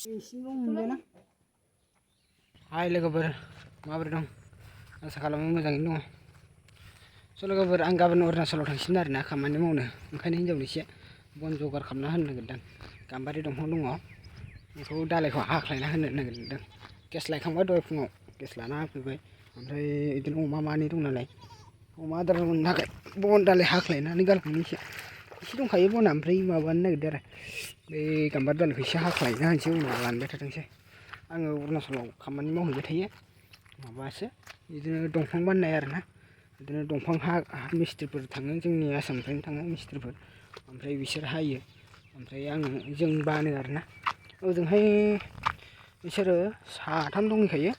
इसिंल' मोनबायना। हाय लोगोफोर, माबोरै दं? आसा खालामो मोजाङैनो दङ। स' लोगोफोर, आं गाबोन अरुणाचलाव थांसिगोन आरोना खामानि मावनो। ओंखायनो हिनजावनो एसे बन जगार खालामना होनो नागिरदों। गाम्बारि दंफां दङ, बेखौ दालायखौ हाख्लायना होनो नागिरदों। गेस लायखांबाय दहाय फुङाव, गेस लाना होफैबाय। ओमफ्राय बिदिनो अमा मानै दं नालाय, अमा आदार होनो थाखाय बन दालाय हाख्लायनानै गालांनो एसे दंखायो बना। ओमफ्राय माबानो नागिरदों आरो बै गाम्बारि दालायखौ एसे हाख्लायना होनोसै, उनाव रानबाय थाथोंसै। आङो अरुणाचलाव खामानि मावहैबाय थायो, माबासो बिदिनो दंफां बानायनाय आरोना। बिदिनो दंफां मिस्थ्रिफोर थाङो, जोंनि आसामनिफ्रायनो थाङो मिस्थ्रिफोर। ओमफ्राय बिसोर हायो, ओमफ्राय जों बानो आरोना। ओजोंहाय बिसोरो साथाम दंहैखायो,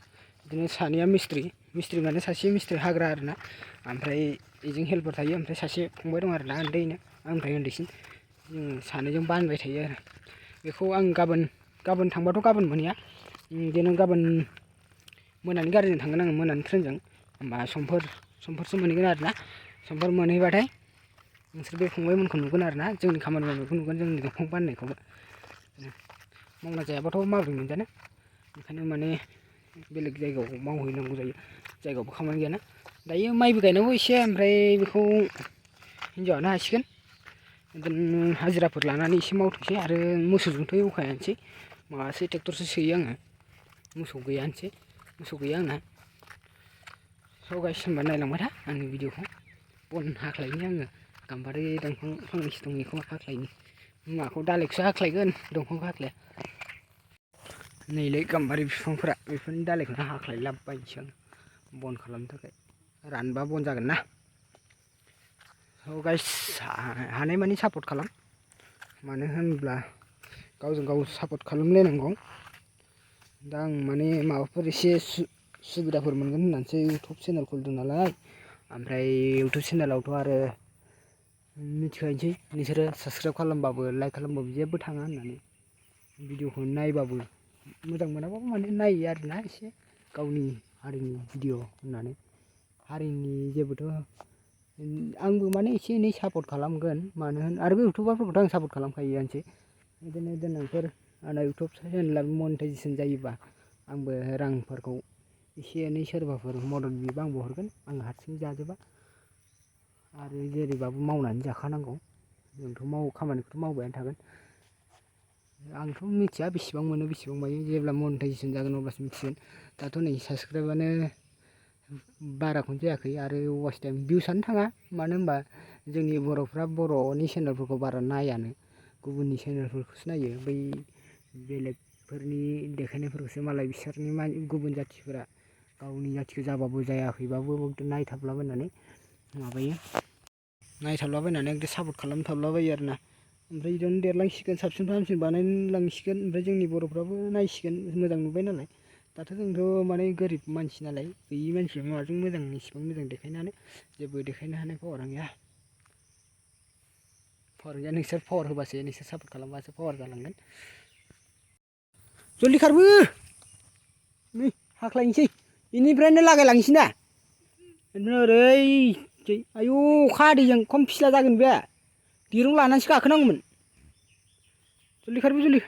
बिदिनो सानैया मिस्थ्रि माने सासे मिस्थ्रि हाग्रा आरोना। ओमफ्राय बेजों हेल्पार थायो, ओमफ्राय सासे फंबाय दं आरोना उन्दैनो, आंनिफ्राय उन्दैसिन। जों सानैजों बानबाय थायो आरो बेखौ। आं गाबोन थांबाथ' गाबोन मोनहैया, बिदिनो गाबोन मोनानि गारिजों थांगोन आङो, मोनानि ट्रेनजों। होमबा समफोरसो मोनहैगोन आरोना। समफोर मोनहैबाथाय नोंसोर बे फंबायमोनखौ नुगोन आरोना, जोंनि खामानि मावनायखौ नुगोन, जोंनि दंफां बाननायखौबो। मावना जायाबाथ' माबोरै मोनजानो, ओंखायनो माने बेलेग जायगायाव मावहैनांगौ जायो, जायगायावबो खामानि गैयाना। दायो माइबो गायनांगौ एसे, ओमफ्राय बेखौ हिनजावानो हासिगोन। बिदिनो हाजिराफोर लानानै एसे मावथोंसै, आरो मोसौजोंथ' एवखायानोसै, माबासो ट्रेक्टरसो सोयो आङो। मोसौ गैया आंना। स' गाइस, होनबा नायलांबाय था आंनि भिडिअखौ। बन हाख्लायनि आङो, गाम्बारि दंफां फांनैसो दं, बेखौ हाख्लायनि। माखौ दालायखौसो हाख्लायगोन, दंफांखौ हाख्लाया। नैलै गाम्बारि बिफांफोरा, बेफोरनि दालायखौनो हाख्लायलाबायनोसै आं बन खालामनो थाखाय। रानबा बन जागोन ना। स' गाइस, हानायमानि सापर्ट खालाम, मानो होनब्ला गावजों गाव सापर्ट खालामलायनांगौ। दा आं माने माबाफोर एसे सुबिदाफोर मोनगोन होननानैसो इउटुब चेनेल खुलिदों नालाय। ओमफ्राय इउटुब चेनेलावथ' आरो मिथिखायोसै, नोंसोरो साबसक्राइब खालामबाबो लाइक खालामबाबो जेबो थाङा होननानै। भिडिअखौ नायबाबो मोजां मोनाबाबो माने नायो आरोना, एसे गावनि हारिनि भिडिअ होननानै। हारिनि जेबोथ' आंबो माने एसे एनै सापर्ट खालामगोन, आरो बे इउटुबारफोरखौथ' आं सापर्ट खालामखायोआनोसै। बिदिनो देनांफोर आंना इउटुब चेनेला मनिटाइजेसन जायोबा, आंबो रांफोरखौ एसे एनै सोरबाफोर मदद बिबा आंबो हरगोन, आं हारसिं जाजोबा। आरो जेरैबाबो मावनानै जाखानांगौ, जोंथ' खामानिखौथ' मावबायानो थागोन। आंथ' मिथिया बेसेबां मोनो बेसेबां मायो, जेब्ला मनिटाइजेसन जागोन अब्लासो मिथिगोन। दाथ' नै साबसक्राइबानो बाराखौनो जायाखै, आरो वाच टाइम भिउसआनो थाङा। मानो होनबा जोंनि बर'फ्रा बर'नि चेनेलफोरखौ बारा नायानो, गुबुननि चेनेलफोरखौसो नायो। बै बेलेगफोरनि देखायनायफोरखौसो मालाय बिसोरनि गुबुन जाथिफोरा गावनि जाथिखौ जाबाबो जायाखैबाबो नायथाबलाबायनानै माबायो, नायथाबलाबायनानै एकदम सापर्ट खालामथाबलाबायो आरोना। ओमफ्राय बिदिनो देरलांसिगोन, साबसिननिफ्राय हामसिन बानायलांसिगोन। ओमफ्राय जोंनि बर'फ्राबो नायसिगोन, मोजां नुबाय नालाय। दाथ' जोंथ' माने गोरिब मानसि नालाय, गैयि मानसिया माजों मोजां इसिबां मोजां देखायनानै जेबो देखायनो हानाय पावारानो गैया। नोंसोर पावार होबासो, नोंसोर सापर्ट खालामबासो पावार जालांगोन। जल्दि खारबो, नै हाख्लायनोसै, बेनिफ्रायनो लागायलांनोसै ना। बिदिनो ओरै आयु अखा हादैजों खम फिस्ला जागोन बे, दिरुं लानानैसो गाखोनांगौमोन। जल्दि खारबो जल्दि।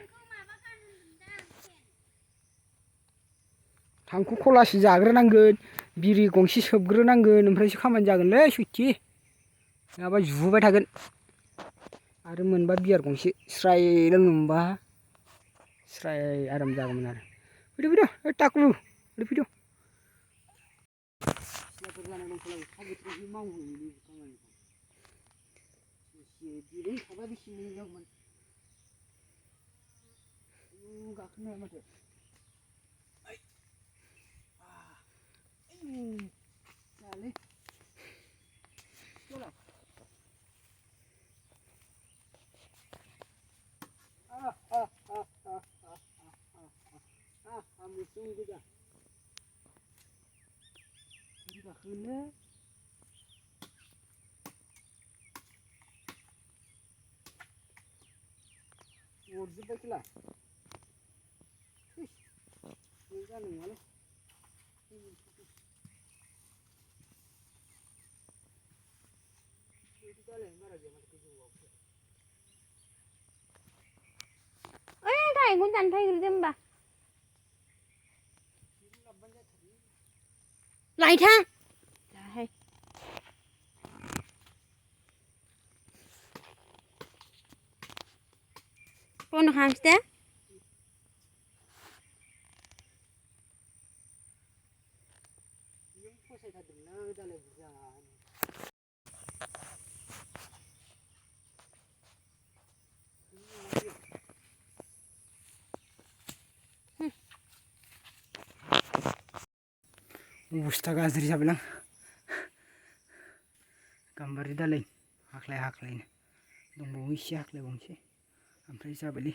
थांखु खलासो जाग्रोनांगोन, बिरि गंसे सोबग्रोनांगोन, ओमफ्रायसो खामानि जागोनलै सयथि। नङाबा जुबाय थागोन। आरो मोनबा बियार गंसे स्राय लोंनो मोनबा स्राय आराम जागौमोन आरो। फैदो ओइ टाक्लु, ओरै फैद'। सिख्लाफोर जानाय दंखालायो, अखा बोथोरावसो मावहैयो खामानिखौ। बेजों थाबा बेसे मोजां जागौमोन। गाखोनो हाया माथो। जायालै गाखोगोनलै। अरजोब्बाय खेला, बे जानाय नङालै। बारा गैया माथो गोजौआवसो। माइखौनो दानफायग्रोदो होमबा लायथां जाहाय बन्द' खालामसै दे अबस्था गाज्रि जाबायलां गाम्बारि दालाय हाख्लायनो दंबावो एसे हाख्लायबावनोसै ओमफ्राय जाबायलै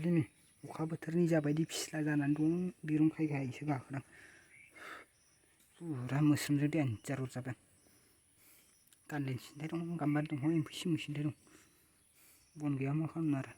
नै अखा बोथोरनि जाबायदि फिस्ला जानानै दं दिरुं खायगायसो गाखोदां फुरा मोस्रोमजों देनजार अरजादों गानलेन सिनथाय दं गाम्बारि दंफां एम्फौ सिमु सिनथाय दं बन गैया मा खालामनो आरो